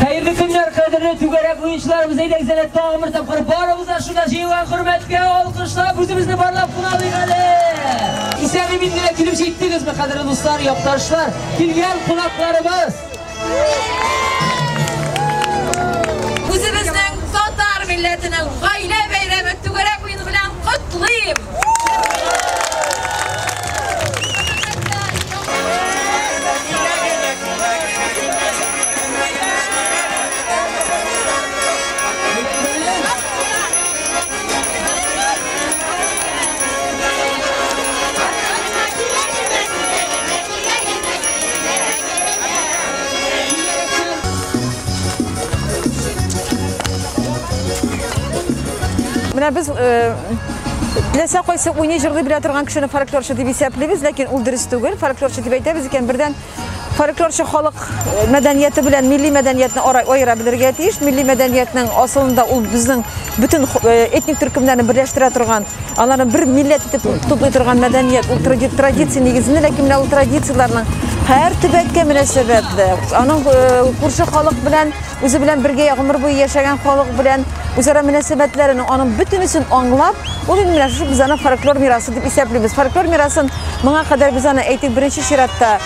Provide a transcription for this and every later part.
Хәерле көннәр, кадерле түгәрәк уенчыларыбыз, әйдәгез әле тагын бер тапкыр барыбыз да шунда җыелган хөрмәткә алкышлап, үзебезне барлап куна алыйк әле. Исән-имин генә килеп җиттегезме, кадерле дуслар, якташлар, килгән кунакларыбыз? Үзебезнең татар милләтенең гаилә бәйрәме түгәрәк уены белән котлыйм! Менә без теләсә кайсы уйный җырлый белә торган кешене фольклорчы дип исәплибез, ләкин ул дөрес түгел. Фольклорчы дип әйтәбез икән, бердән фольклорчы халык мәдәнияте белән милли мәдәниятне аера белергә тиеш. Милли мәдәниятнең асылында ул безнең бөтен этник төркемнәрне берләштерә торган, аларны бер милләт итеп туплый торган мәдәният, ул традиция нигезендә, ләкин менә ул традицияләрнең һәр төбәккә мөнәсәбәтле, аның күрше халык белән, үзе белән бергә гомер буе яшәгән халык белән үзара мөнәсәбәтләрен, аның бөтенесен аңлап, ул инде менә шушы без аны фольклор мирасы дип исәплибез. Фольклор мирасын моңа кадәр без аны әйтик беренче чиратта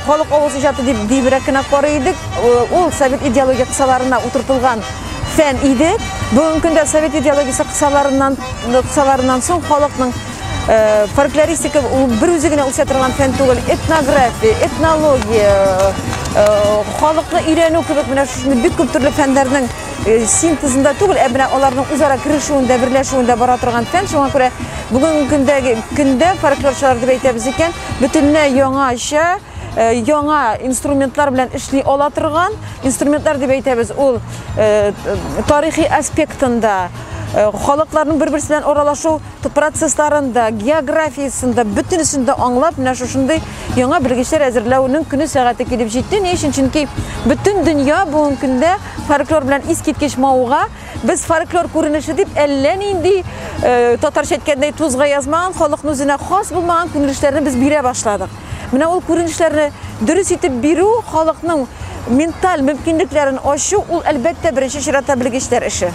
халык авыз иҗаты дип диебрәк кенә карый идек. Ул совет идеология кысаларына утыртылган фән иде. Бүгенге көндә совет идеологиясе кысаларыннан соң халыкның фольклористика ул бер үзе генә үсә торган фән түгел, этнография, этнология, халыкны өйрәнү кебек менә шушындый бик күп төрле фәннәрнең синтезында түгел, ә менә аларның үзара керешүендә, берләшүендә бара торган фән. Шуңа күрә бүгенге көндә фольклорчылар дип әйтәбез икән, бөтенләй яңача, яңа инструментлар белән эшли ала торган инструментлар дип әйтәбез. Ул тарихи аспектында, халыкларның бер-берсе белән аралашу процессларында, географиясендә, бөтенесен дә аңлап, менә шушындый яңа белгечләр әзерләүнең көне сәгате килеп җитте. Ни өчен? Чөнки бөтен дөнья бүгенге көндә фольклор белән искиткеч мавыга. Без фольклор күренеше дип әллә нинди татарча әйткәндәй тузга язмаган, халыкның үзенә хас булмаган күренешләрне без бирә башладык. Менә ул күренешләрне дөрес итеп бирү, халыкның менталь мөмкинлекләрен ачу, ул әлбәттә беренче чиратта белгечләр эше.